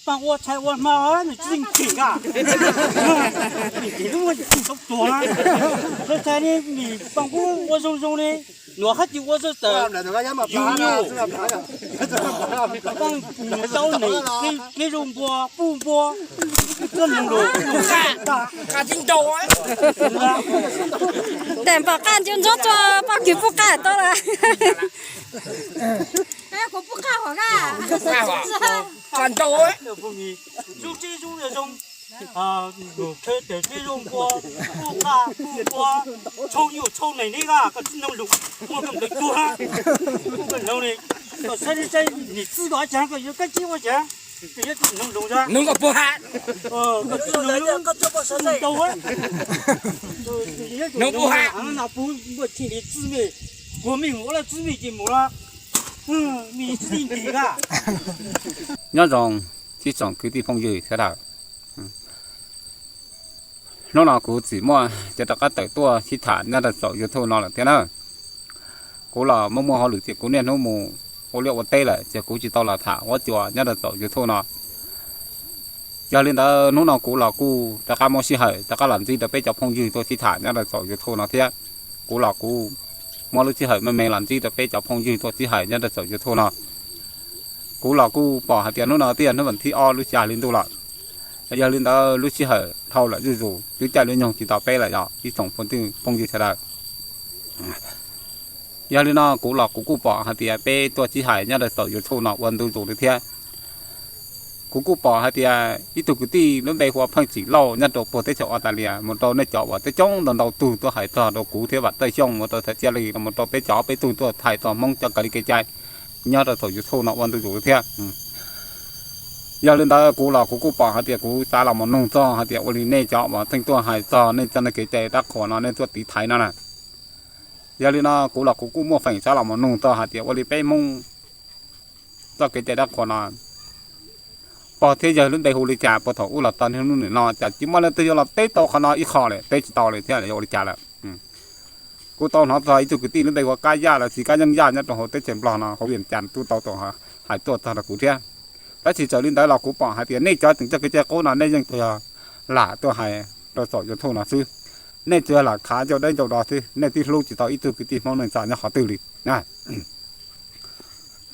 Paaj ua tshais ua hma nws tsis yeej tsim ka. Tsim lub muag tsim tau tuag na. Tshais tshais ni nws paaj kub ua zoo zoo li, nuav hab tsis ua zoo tawm. Yug yug. Paaj nws tau neeg kev zoo npua puj npua. Koj noog lug. Tes npam qaj ncu ntsuab tsua poj kws puj qaj tau lawm. Kuv puj qaj huam ka. Zoo tsis zoo zoo, tshais tshais zoo npua, puj qaj puj npua, tshau yug tshau neeg li ka, koj tsis noog lug, muaj koj ntawd tuag. Koj noog li, koj saib li saib nim txwb koj ua cas, koj yuav kab tsib ua cas, koj yuav tsis noog lug a. Noog koj puj ha. Koj tsis noog lug, koj tsis noog lug. Noog puj ha. Puj npua tshis li txwb mej, kuag mej mus ua laj txwb mej ces mus lawm. Mej tsis nti ka. Nyob zoo ib tsoom kwv tij phooj ywg sawv daws. Hnub no kuv txwm muaj cov rov qab tawm tuaj sib tham nyob rau saum YouTube no lawm thiab na. Kuv los muaj muaj hauj lwm ces kuv niaj hnub mus ua liaj ua teb lawm ces kuv tsis tau los tham huab cua nyob rau saum YouTube no. Yog li ntawd hnub no kuv los kuj rov qab muaj sij hawm rov qab los ntsib rau peb cov phooj ywg tuaj sib tham nyob rau saum YouTube no thiab. Kuv los kuv muaj lub sij hawm me me los ntsib rau peb cov phooj ywg tuaj sib hais nyob rau saum YouTube no. Kuv los kuj pom hais tias hnub no twb yog hnub vas thib ob lub xya hli ntuj lawm. Yog li ntawd lub sij hawm dhau lawm zuj zus twb caij lub nyoog tsis tau peb lawm yog ib tsoom phooj ywg sawv daws. Yog li no kuv los kuv kuj pom hais tias peb tuaj sib hais nyob rau saum YouTube no ua ntu zus li thiab. Kuv kuj pom hais tias ib tug kwv tij lub npe hu ua Pheej Tsim Lauj nyob rau puag teb chaws Australia mus rau nej cov uas teb coob ntau ntau tug tuaj hais txog rau kuv thiab Vam Tawj Xyooj mus rau Thav Cia Lis los mus rau peb cov peb tug tuaj hais txog Hmoob cov kav li kev cai nyob rau saum YouTube no ua ntu zus li thiab. Yog li ntawd kuv los kuv kuj pom hais tias kuv xav los mus nug txog hais tias ua li nej cov uas pheej tuaj hais txog nej txoj kev cai dab qhuas no nej tuaj tiv thaiv no na. Yog li no kuv los kuv kuj muaj feem xav los mus nug txog hais tias ua li peb Hmoob txoj kev cai dab qhuas no pog thiab yawg lub npe hu li cas puag thaum ub los txog niaj hnub nim no cas tsis muaj leej twg yuav los teb tau qhov no ib qho li, teb tsis tau li thiab yuav ua li cas lawm. Kuv tau hnov txog ib tug kwv tij lub npe hu ua Kab Yaj los tsis Kab Yeej Yaj nyob rau hauv teb chaws Nplog no hauv Vias Cas tub tau hais tuaj txog rau kuv thiab. Tab sis txawm li ntawd los kuv pom hais tias nej cov tseem txoj kev cai qub no nej yeej tsuas yog lam tuaj hais rau saum YouTube no xwb. Nej tsuas yog lam khav ncauj dawb ncauj do xwb, nej twb hlub tsis tau ib tug kwv tij Hmoob neej tsa nyob qhov twg li.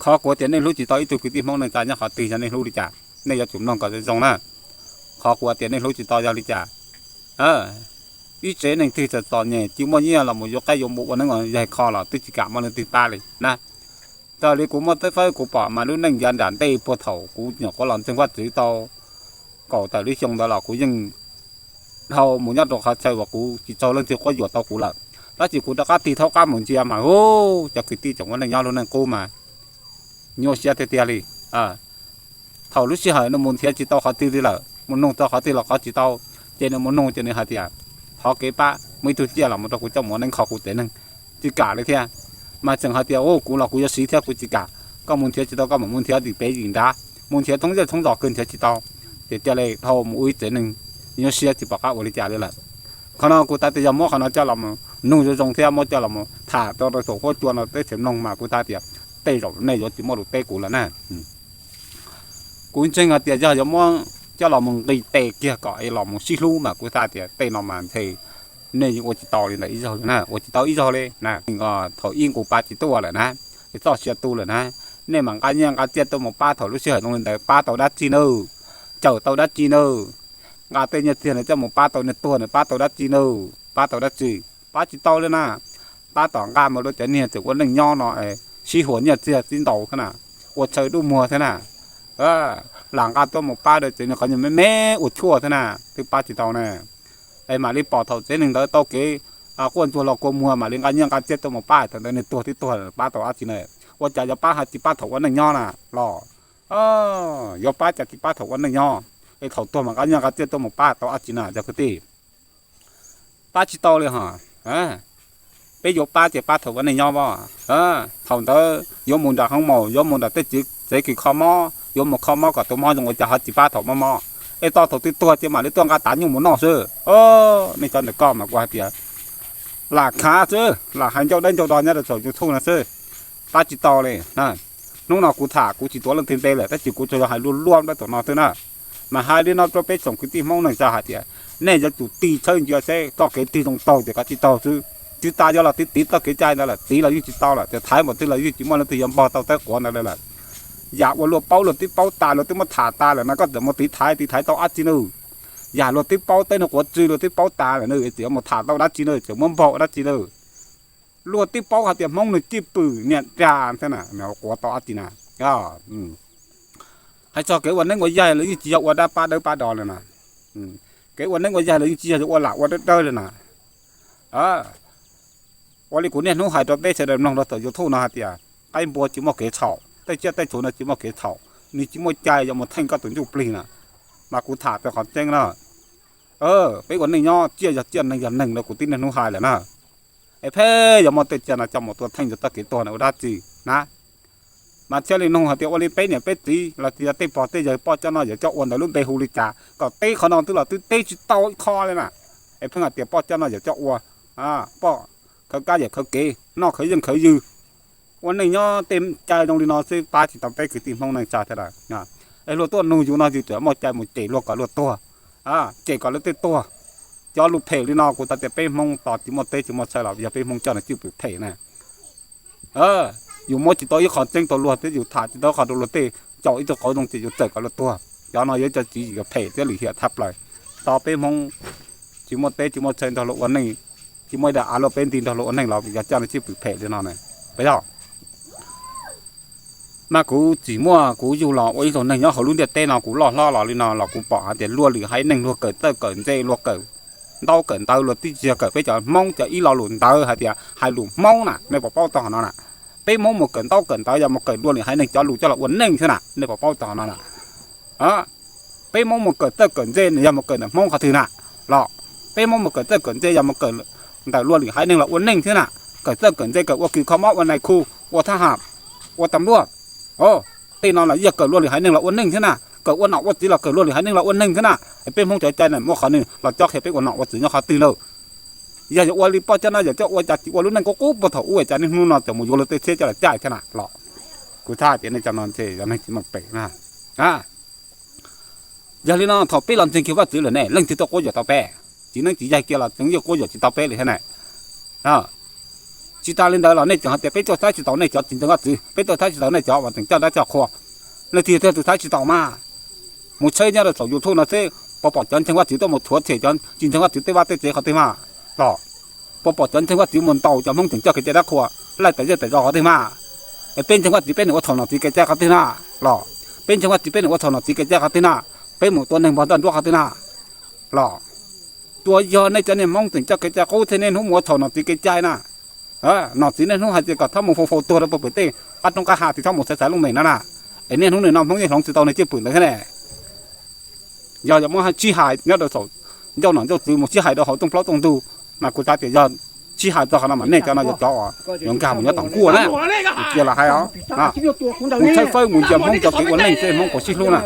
Qhov kuv tias nej hlub tsis tau ib tug kwv tij Hmoob neej tsa nyob qhov twg yog nej hlub li cas? Nej yuav tsum mloog kom zoo zoo na. Qhov kuv tias nej hlub tsis tau yog li cas? Ib tsev neeg twg txom txom nyem tsis muaj nyiaj los mus yuav qaib yuav npua ua neeb ua yaig kho los twb tsis kam muaj leej twg pab li na. Raws li kuv muaj txawb fawb kuv pom mas lub neej yav nram ntej puag thaum kuv nyuam qhuav los ntseeg Vajtswv tau kaum tawm lub xyoo ntawd los kuv yeej dhau mus nyob rau qhov chaw uas kuv tsis txaug leej twg quab yuam tau kuv lawm. Tab sis kuv rov qab tig thaub qab mus ntsia mas hu, cov kwv tij tseem ua neej nyob lub neej qub mas nyuaj siab tiag tiag li. Thaum lub sij hawm nws mus nrhiav tsis tau qhov twg li lawm, mus nug txog qhov twg los qhov tsis tau, ces nws mus nug ces nws hais tias thov kev pab muaj ib tug tsiaj los mus rau kuv coj mus ua neeb kho kuv tsev neeg, tsis kam li thiab. Mas tseem hais tias u kuv los kuv yuav siv thiab kuv tsis kam, koj mus nrhiav tsis tau koj mam mus nrhiav tim pem tim nrad, mus nrhiav thoob zej thoob zos kawg nrhiav tsis tau, ces cia li dhau mus ua ib tsev neeg nyuaj siab tsis pom qab ua li cas li lawm. Qhov no kuv xav tias yog muab qhov no coj los nug zoo zoo thiab muab coj los tham rau rau saum huab cua no teb chaws mloog mas kuv xav tias tej zaum nej yuav tsis muaj lus teb kuv lawm na. Kuv ntseeg hais tias yog yuav muab coj los mus nqis tes kiag kom es los mus sib hlub mas kuv xav tias tej no mas ntshe nej yeej ua tsis tau li ntawm ib zaug li na, ua tsis tau ib zaug li na. Thaum ib nqus pab tsis tuaj lawm na, es txoj sia tu lawm na, nej mam nqa nyiaj nqa txiaj tuaj mus pab thaum lub sij hawm zoo li ntawd pab tau dab tsi nawb? Cawm tau dab tsi nawb? Nqa tej nyiaj txiag no coj mus pab tau niag tuag no pab tau dab tsi nawb? Pab tau dab tsi? Pab tsis tau li na. Tab tom nqa mus rau cov niag tseem ua neej nyob no, sib huas nyiaj txiag tib ntaus thiab na, ua tshaw dub muag thiab na. Lam nqa tuaj mus pab rau tsev neeg qhov nyuag me me ua tshuaj thiab na, twb pab tsis tau na. Es mam li pom thaum tsev neeg ntawd tau kev quaj ntsuag los kua muag mam li nqa nyiaj nqa txiaj tuaj mus pab, thaum ntawd niag tuag twb tuag pab tau dab tsi na? Ua cas yuav pab hais tsis pab thaum ua neej nyob na los? Yuav pab cas tsis pab thaum ua neej nyob, es thaum tuag mas nqa nyiaj nqa txiaj tuaj mus pab tau dab tsi na cov kwv tij? Pab tsis tau li hos. Peb yuav pab ces pab thaum ua neej nyob as. Thaum ntawd yuav mus nram hoob maus, yuav mus nram tej tsev kws kho mob, yuav mus kho mob kom tus mob zoo ua cas ho tsis pab thaum mob mob, es tau thaum twg tuag ces mam li tuaj nqa tav nyuj mus noj xwb. Nej cov ntawm koj mas kuv hais tias lam khav xwb, lam hais ncauj dawb ncauj do nyob rau saum YouTube no xwb, pab tsis tau li. Hnub no kuv tham kuv tsis tuav leej twg npe lawm, tab sis kuv tsuas yog hais luag luag npab tom no xwb na. Mas hais li no rau peb tsoom kwv tij Hmoob neej tsa hais tias nej yuav tsum tig tshawb ntsia seb txoj kev tig zoo taug ces koj tig taug xwb. Tsis tas yog los tiv tiv txoj kev cai ntawd lawm, tiv los yeej tsis tau lawm, ces thaiv npaum twg los yeej tsis muaj leej twg yuav npog tau teb quav ntawd lawm. Yam uas luag paub luag twb paub tas luag twb muab tham tas lawm no koj txawm mus tiv thaiv tiv thaiv tau dab tsi na? Yam luag twb paub teb no quav txwg luag twb paub tas lawm na, txawm yuav mus tham tau dab tsi na, txawm muab npog ua dab tsi na? Luag twb paub hais tias Hmoob nws cwj pwm niam dag thiab na, quav tau dab tsi na? Hais txog kev ua neeb ua yaig los yeej tsis yog ua dab pab dawb pab do li na. Kev ua neeb ua yaig los yeej tsis yog ua lam ua dawb dawb li na. Ua li kuv niaj hnub hais rau peb sawv daws mloog rau tom YouTube no hais tias qaib npua tsis muaj kev txhaum, tej tsiaj tej txhu no tsis muaj kev txhaum, nws tsis muaj cai yuav mus theej koj tus ntsuj plig na. Mas kuv tham tau qhov tseeb na. Peb ua neej nyob tsiaj yog tsiaj neeg yog neeg no kuv twb niaj hnub hais lawm na. Es pheej yuav muaj tej tsiaj no coj mus tua theej rau txoj kev tuag no ua dab tsi na? Mas thiaj li nug hais tias ua li peb niam peb txiv los sis yog tej pog tej yawg poj coj noj yawm coj ua ntawd lub npe hu li cas, kom teb qhov no twb los twb teb tsis tau ib qho li na. Es pheej hais tias poj coj noj yawm coj ua, poj khawv kab yawm khawv kev, noj khawv yeej khawv ywg. Ua neej nyob tej cai zoo li no xwb pab tsis tau peb kwv tij Hmoob neej tsa thiab. Es luag tuaj nug yus no yus tseem muaj cai mus cem luag kom luag tuag, cem kom luag tej tuag. Cov lus phem li no kuv xav tias peb Hmoob tos tsis muaj teb tsis muaj chaw los yog peb Hmoob coj nws cwj pwm phem na. Yus muab tsis tau ib qho tseeb rau luag thiab yus tham tsis tau qhov rau luag tej, caum ib tug qauv zoo ces yus txawm kom luag tuag. Cov no yog cov tswv yim phem thiab lim hiam tshaj plaws. Tos peb Hmoob tsis muaj teb tsis muaj chaw nrog luag ua neej, tsis muaj ib daim av luaj peb nti nrog luag ua neej los yog coj nws cwj pwm phem li no na. Puas yog? Mas kuv txawm muaj kuv yug los ua ib tug neeg nyob hauv lub ntiaj teb no kuv loj hlob los li no los kuv pom hais tias luag lwm haiv neeg luag kawm txawj kawm ntse luag kawm ntaub kawm ntawv luag twb tsis yog kawm peb cov Hmoob cov ib lo lus ntawd hais tias hais lus Hmoob na, nej puas paub txog qhov no na? Peb Hmoob mus kawm ntaub kawm ntawv yog mus kawm luag lwm haiv neeg cov lus coj los ua neej xwb na, nej puas paub txog qhov no na? Peb Hmoob mus kawm txawj kawm ntse yog mus kawm ntawm Hmoob qhov twg na? Los peb Hmoob mus kawm txawj kawm ntse yog mus kawm ntawm luag lwm haiv neeg los ua neej xwb na. Kawm txawj kawm ntse kawm ua kws kho mob ua nais khu, ua thab ham, ua tas npuaj, tej no los yog kawm luag lwm haiv neeg los ua neej xwb na. Kawm ua nom ua txiv los kawm luag lwm haiv neeg los ua neej xwb na. Es peb Hmoob cov cai na muaj qhov nws los cob qhia peb ua nom ua txiv nyob qhov twg na? Yog yuav ua li poj coj noj yawm coj ua cas tsis ua lub neej qub qub puag thaum ub cas niaj hnub no txawm mus yuav luag tej txhiab coj los caij thiab na los? Kuv txhais tias nej cov no ntshe yog neeg tsis meej pem na. Yog li no thaum peb los ntseeg kiag Vajtswv lawm ne leej twg tuaj quab yuam tau peb? Txiv neeb txiv yaig kiag los tseem yeej quab yuam tsis tau peb li thiab na. Tsis tas li ntawd los nej tseem hais tias peb tuaj saib tsis taus nej cov tsis ntseeg Vajtswv, peb tuaj saib tsis taus nej cov uas tseem coj dab coj qhua. Leej twg thiaj tus saib tsis taus mas? Mus tshawb nyob rau saum YouTube no seb puas pom cov ntseeg Vajtswv tuaj mus rhuav tshem cov tsis ntseeg Vajtswv tej vaj tej tsev qhov twg mas? Los puas pom cov ntseeg Vajtswv mus ntaus cov Hmoob tseem coj kev cai dab qhua, laij tawm zej tawm zos qhov twg mas? Es peb ntseeg Vajtswv peb niam ua txhaum nom txiv kev cai qhov twg na? Los peb ntseeg Vajtswv peb niam ua txhaum nom txiv kev cai qhov twg na? Peb mus tua neeg npog ntoj nruab qhov twg na? Los tsuas yog nej cov niag Hmoob tseem coj kev cai qub thiab niaj hnub mus ua txhaum nom txiv kev cai na. Nom txiv niaj hnub hais tias kom txhob mus faus faus tuag rau puag pem tej qab roob qab hav, tsis txhob mus xaiv xaiv looj mem no na. Es niaj hnub nim no Hmoob yeej hloov tsis tau nws cwj pwm ntawd thiab ne. Yog yog muab sib hais nyob rau saum ncauj nom ncauj txwv mus sib hais rau hauv tooj plaub tooj ntug, mas kuv xav tias yog sib hais txog qhov no mas nej cov no yog cov uas yuav nkag mus nyob tom nkuaj na. Kuv cia los hais os, mus tshawb fawb mus ntsia Hmoob cov kev ua neej seb Hmoob puas sib hlub na.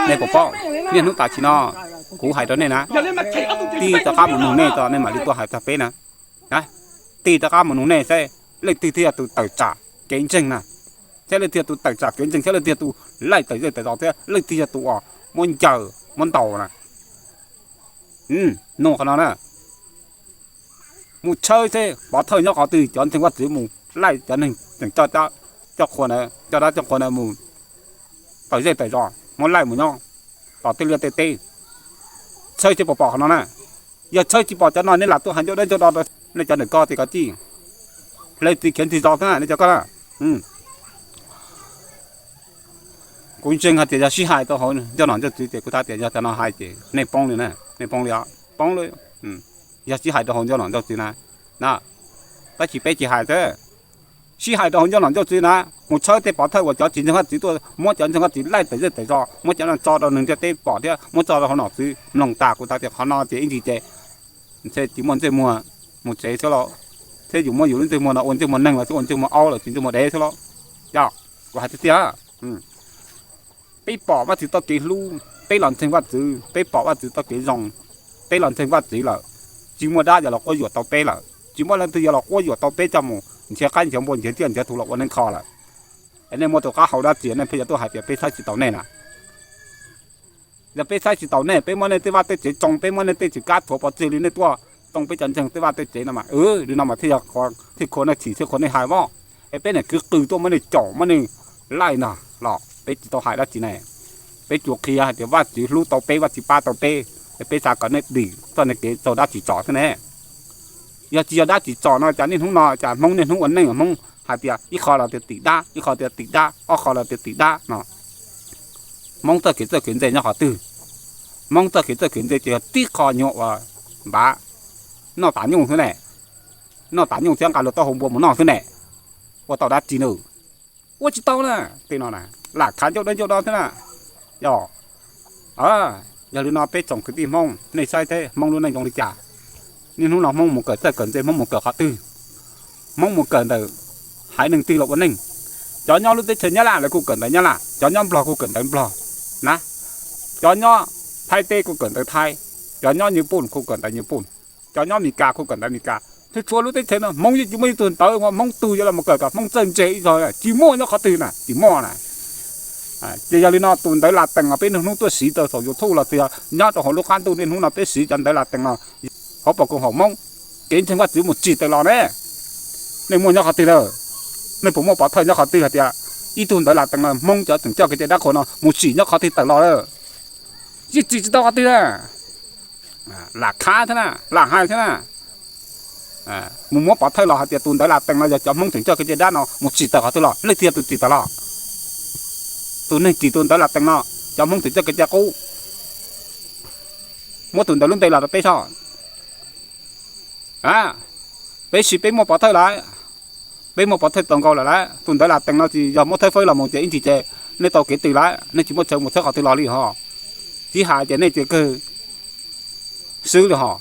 Nej puas paub, niaj hnub tam sim no kuv hais rau nej na, tig rov qab mus nug nej tso nej mam li tuaj hais txog peb na. Tig rov qab mus nug nej seb leej twg thiaj yog tus tawm tsam kev ntseeg na, thiab leej twg yog tus tawm tsam kev ntseeg thiab leej twg yog tus laij tawm zej tawm zos thiab leej twg yog tus uas muab ncaws muab ntaus na. Nug qhov no na. Mus tshawb seb pov thawj nyob qhov twg, cov ntseeg Vajtswv mus laij cov neeg tseem coj dab coj qhua na, coj dab coj qhua na mus tawm zej tawm zos muab laij mus nyob tom tej liaj tej teb. Tshawb seb puas pom qhov no na. Yog tshawb tsis pom cov no nej lam tuaj hais ncauj dawb ncauj do rau nej cov ntawm ko tias koj tij, hle txiv khiav ntxig zos xwb na nej cov ko na. Kuv ntseeg hais tias yog sib hais rau hauv ncauj nom ncauj txwv ces kuv xav tias yog cov no hais ces nej poob li na, nej poob li os, poob li. Yog sib hais rau hauv ncauj nom ncauj txwv na, tab sis peb tsis hais xwb. Sib hais rau hauv ncauj nom ncauj txwv na, mus tshawb tej pov thawj uas cov tsis ntseeg Vajtswv tuaj muab cov ntseeg Vajtswv laij tawm zej tawm zos, muab cov no tso rau neeg ntiaj teb pom thiab muab tso rau hauv nom txwv mloog tas. Kuv xav tias qhov no ces ib ntsis ces ntshe tsis muaj ntsej muag mus tsev xwb los, thiab yus muab yus lub ntsej muag no ua ntsej muag neeg los xwb, ua ntsej muag aub los tsis ntsej muag dev xwb los. Yog kuv hais tiag tiag, peb pom Vajtswv txoj kev hlub, peb los ntseeg Vajtswv, peb pom Vajtswv txoj kev zoo, peb los ntseeg Vajtswv lawm, tsis muaj dab yam los quab yuam tau peb lawm. Tsis muaj leej twg yuav los quab yuam tau peb coj mus nrhiav qaib nrhiav npua nrhiav tsiaj nrhiav txhu los ua neej kho lawm. Es nej muaj tus qab hau dab tsi nej pheej yuav tuaj hais tias peb saib tsis taus nej na? Yog peb saib tsis taus nej, peb muab nej tej vaj tej tsev tsoo, peb muab nej tej tsis kab thuav pov tseg li nej tuaj tsoo peb cov ntseeg tej vaj tej tsev no mas, li no mas thiaj yog thiaj khua nej chim thiaj khua nej hais mas. Es peb niam kwv qw tuaj muab nej caum muab nej laij no los peb tsis tau hais dab tsi ne. Peb tsuas qhia hais tias Vajtswv hlub tau peb, Vajtswv pab tau peb, es peb xav kom nej dim txoj kev txaug dab tsim txom xwb ne. Yog tsis yog dab tsim txom no cas niaj hnub no cas Hmoob niaj hnub ua neej Hmoob hais tias ib qho los tias tim dab, ib qho tias tim dab, ob qho los tias tim dab no. Hmoob txoj kev txawj kev ntse nyob qhov twg? Hmoob txoj kev txawj kev ntse ces yog tib qho nyuag uas npav noj tav nyuj xwb ne, noj tav nyuj thiab nqa luag taub hau npua mus noj xwb ne, ua tau dab tsi na? Ua tsis tau na. Tej no lam khav ncauj dawb ncauj do thiab na. Yog, yog li no peb tsoom kwv tij Hmoob nej saib thiab Hmoob lub neej zoo li cas? Niaj hnub no Hmoob mus kawm txawj kawm ntse Hmoob mus kawm qhov twg? Hmoob mus kawm ntawm haiv neeg twg los ua neej? Cov nyob lub teb chaws Nyab Laj lawv kuj kawm ntawv Nyab Laj, cov nyob Nplog kuj kawm ntawv Nplog na, cov nyob Thaib teb kuj kawm ntawv Thaib, cov nyob Nyij Pooj kuj kawm ntawv Nyij Pooj, cov nyob Mes Kas kuj kawm ntawv Mes Kas. Thiab txhua lub teb chaws no Hmoob yeej tsis muaj ib tug ntawv uas Hmoob tug yuav los kawm kom Hmoob txawj ntse ib zaug, tsis muaj nyob qhov twg na, tsis muaj na. Ces yog li no tus ntawv Latees los peb niaj hnub tuaj siv rau saum YouTube los txog nyob rau hauv lub qab ntuj niaj hnub no peb siv cov ntawv Latees no, hauv paus koom haum Hmoob, kev ntseeg Vajtswv mus tsim tawm los ne. Nej muaj nyob qhov twg lawm? Nej puas muaj pov thawj nyob qhov twg hais tias ib tug ntawv Latees no Hmoob cov tseem coj kev cai dab qhuas no mus tsim nyob qhov twg tawm los lawm? Yeej tsim tsis tau qhov twg na. Lam khab thiab na, lam hais thiab na. Mus muab pov thawj los hais tias tus ntawv Latees no yog cov Hmoob tseem coj kev cai dab no mus tsim tawm qhov twg los? Leej twg yog tus tsim tawm los? Tus neeg tsim tus ntawv Latees no, cov Hmoob tseem coj kev cai qub, muab tus ntawv lub npe los rau peb soj. Peb siv peb muaj pov thawj lawm, peb muaj pov thawj tau nkaus lawm lauj. Tus ntawv Latees no tsis yog muab thawb fawb los mus ces ib ntsis ces nej tau kev tws lawm, nej tsis muaj chaw mus thawb qhov twg los li hos. Tib hais ces nej tias kawg xwb li hos.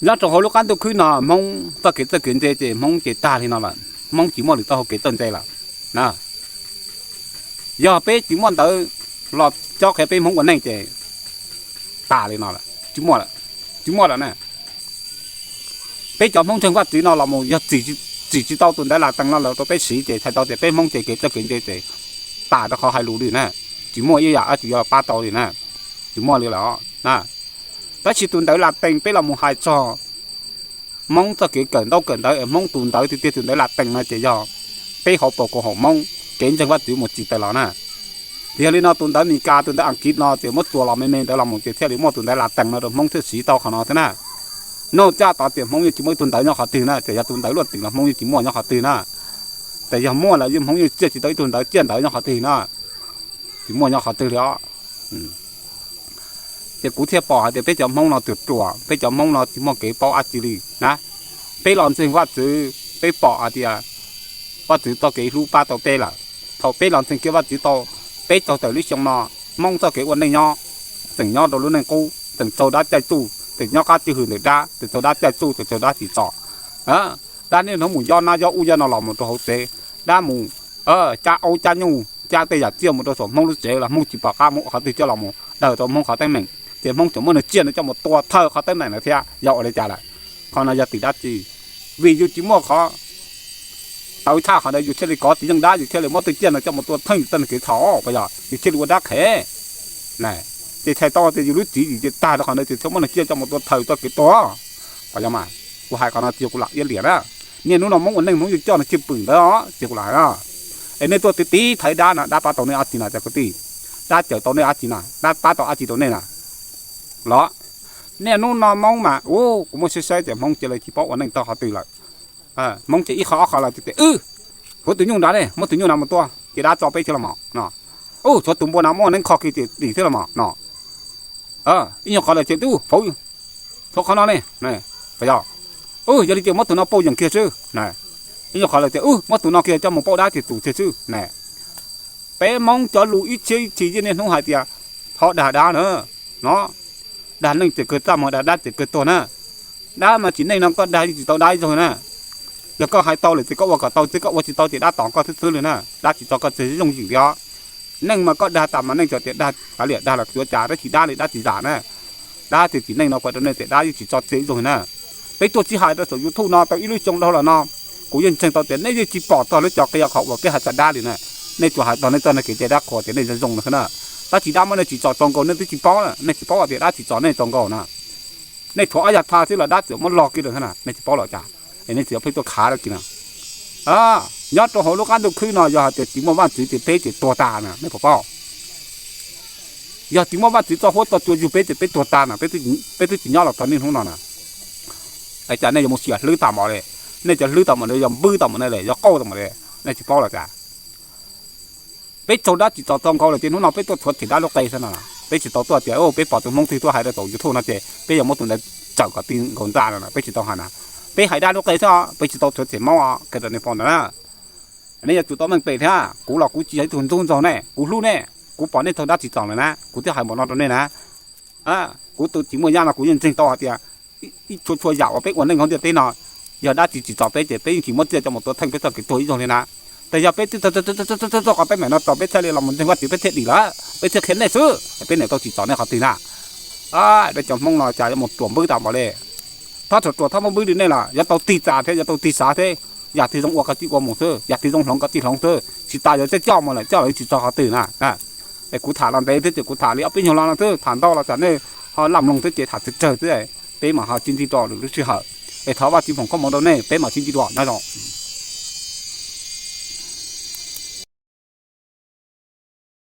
Nyob rau hauv lub qab ntuj khwb no Hmoob txoj kev txawj kev ntse ces Hmoob ces tag li no lawm, Hmoob tsis muaj lwm txoj hau kev txawj ntse lawm. Yog peb tsis muaj ntawv los cob qhia peb Hmoob ua neej ces tas li no lawm, tsis muaj lawm, tsis muaj lawm na. Peb cov Hmoob ntseeg Vajtswv no los mus yog tsim tsis tau tus ntawv Latees no los rau peb siv ces txhais tau tias peb Hmoob ces kev txawj kev ntse ces tas rau qhov hais lus li na, tsis muaj ib yam dab tsi yuav pab tau li na, tsis muaj li lawm na. Tab sis tus ntawv Latees peb los mus hais txog Hmoob txoj kev kawm ntaub kawm ntawv es Hmoob tus ntawv tiag tiag tus ntawv Latees no ces yog peb hauv paus koom haum Hmoob kev ntseeg Vajtswv mus tsim tawm los na. Yog li no tus ntawv Mes Kas tus ntawv Askiv no ces muab txuas los me me ntawd los mus ces thiaj li muaj tus ntawv Latees no rau Hmoob thiaj siv tau qhov no thiab na. Noj caj tod tias Hmoob yeej tsis muaj ib tug ntawv nyob qhov twg na, ces yog tus ntawv luaj twm los Hmoob yeej tsis muaj nyob qhov twg na. Ces yog muaj lawm yeej Hmoob yeej tsiaj tsis tau ib tug ntawv ciaj ntawv nyob qhov twg na, tsis muaj nyob qhov twg li os. Ces kuv thiaj pom hais tias peb cov Hmoob no ruam ruam, peb cov Hmoob no tsis muaj kev paub dab tsi li na. Peb los ntseeg Vajtswv peb pom hais tias Vajtswv txoj kev hlub pab tau peb lawm. Thaum peb los ntseeg kiag Vajtswv tau peb caug tawm lub xyoo no, Hmoob txoj kev ua neej nyob tseem nyob rau lub neej qub, tseem txaug dab caij txuj, tseem nyob qab tswj hwm ntawm dab, tseem txaug dab caij txuj, tseem txaug dab tsim txom. Dab niaj hnub mus yob nab yob ub yob no los mus rau hauv tsev, dab mus cab aub cab nyuj cab tej yam tsiaj mus rau saum Hmoob lub tsev los Hmoob tsis pom qab mus qhov twg coj los mus daws rau Hmoob qhov teeb meem, ces Hmoob tseem muab nws tsiaj no coj mus tua thawj qhov teeb meem lawm thiab, yog ua li cas lawm? Qhov no yog tim dab tsi? Vim yus tsis muaj qhov tawv tshaj qhov ntawd yus thiaj li kov txiv yeej dab, yus thiaj li muab tej tsiaj no coj mus tua theej txoj kev txhaum, puas yog? Yus thiaj li ua dab qhev. Ces txhais tau tias yus lub tswv yim ces tag rau qhov ntawd ces thiaj muab nws tsiaj coj mus tua thawj txoj kev tuag, puas yog mas? Kuv hais qhov no tsis yog kuv lam iab liam na. Niaj hnub no Hmoob ua neej Hmoob yeej coj nws cwj pwm ntawd os, tsis yog kuv lam hais na. Es nej tuaj tiv tiv thaiv dab no dab pab tau nej dab tsi no cov kwv tij? Dab cawm tau nej dab tsi no, dab pab tau dab tsi rau nej na? Los niaj hnub no Hmoob mas ub, kuv muab saib saib ces Hmoob cia li tsis paub ua neej tau qhov twg lawm. Hmoob ces ib qho ob qho los tias, huav tus nyuj nrad ne, muab tus nyuj no mus tua ces dab tso peb thiab los mas no. Ub, tshuav tus npua no muaj neeb kho kiag ces dim thiab los mas no. Ib nyuag qhov lawm ces ub, tshuav qhov no ne, puas yog? Ub, yog li ces muab tus no pauj yeem kiag xwb. Ib nyuag qhov lawm ces ub, muab tus no kiag coj mus pauj dab ces tus kiag xwb ne. Peb Hmoob cov lus ib txhiab ib txhis yeej niaj hnub hais tias thov dag dab na, no, dag neej ces kawg txaj muag, dag dab ces kawg tuag na. Dab mas tsim neej no koj dag yeej tsis tau dab ib zaug na. Yog koj hais tau lawm ces koj ua kom tau xwb, koj ua tsis tau ces dab tom koj xwb xwb li na, dab tsis tso koj tseg yooj yim li os. Neej mas koj dag tas mas neej tso tias dag kav liam dag los cuav cas dab tsis dab li dab tsis zam na. Dab tias txiv neej no ua rau nej tias dab yeej tsis tso txia ib zaug li na. Peb tuaj tsis hais rau saum YouTube no tau ib lub xyoo dhau los no, kuv yeej ntseeg tau tias nej yeej tsis pom txog lub cov qhia qhov uas peb hais txog dab li na. Nej tsuas hais txog nej txoj kev cai dab qhuas tias nej zoo zoo no xwb na. Tab sis dab muab nej tsim txom txaus nkaus nej twb tsis paub, nej tsis paub tias dab tsim txom nej txaus nkaus na. Nej thuam ob yag tha xwb los dab txawm muab log kiag lawm xwb na, nej tsis paub los cas? Es nej tsis yog pheej tuaj khav dab tsi na. Nyob rau hauv lub qab ntuj khwb no yog hais tias tsis muaj Vajtswv ces peb ces tuag tas na, nej puas paub? Yog tsis muaj Vajtswv txoj huab txoj cua yug peb ces peb tuag tas na, peb twb tsis nyob los txog niaj hnub no na. Es cas nej yuav mus xiam hlwb tas npaum li? Nej cov hlwb tas npaum li, yog npwb tas npaum li, yog qauj tas npaum li, nej tsis paub los cas? Peb raug dab tsim txom txaus nkaus lawm ces hnub no peb tuaj rhuav tshem dab lub qe xwb no. Peb tsis tau tuaj tias peb pom tus Hmoob twg tuaj hais rau saum YouTube no ces peb yuav muab tus ntawd tsawm kom ti nkaus ntxa no, peb tsis tau hais na. Peb hais dab lub qe xwb, peb tsis tau rhuav tshem Hmoob qhia rau nej paub ntawd na. Nej yuav tsum tau meej pem thiab, kuv los kuv tsis yog ib tug ntxub ntxaug nej, kuv hlub nej, kuv pom nej raug dab tsim txom lawm na, kuv thiaj hais npaum no rau nej na. Kuv tus tsis muaj yaj no kuv yeej ntseeg tau hais tias ib txhua txhua yam uas peb ua neej hauv ntiaj teb no, yog dab tsi tsim txom peb ces peb yeej tsis muab txiaj coj mus tua theej peb txoj kev tuag ib zaug li na. Tes yog peb twb txog qhov teeb meem no txog peb thiaj li los mus ntseeg Vajtswv peb thiaj dim lawm, peb thiaj qhia nej xwb, peb niam tau tsim txom nej qhov twg na. Peb cov Hmoob no cas yuav mus ruam npwb tas npaum li. Txhob ruam ruam, txhob muab npwb li nej los yuav tau tig txas thiab yuav tau tig xav thiab. Yam twg zoo ua koj tsis ua mus xwb, yam twg zoo hloov koj tsis hloov xwb, tsis tas yuav txawj coj mus lawm coj los tsis txog qhov twg na. Es kuv tham los ntev thiab ces kuv tham li ob peb nyuag lo no xwb, tham ntau los tsam nej ho lam mloog thiab ces tham tsawg tsawg xwb, peb mam ho sib ntsib dua lwm lub sij hawm. Es thov Vajtswv foom koob hmoov rau nej, peb mam sib ntsib dua, nyob zoo.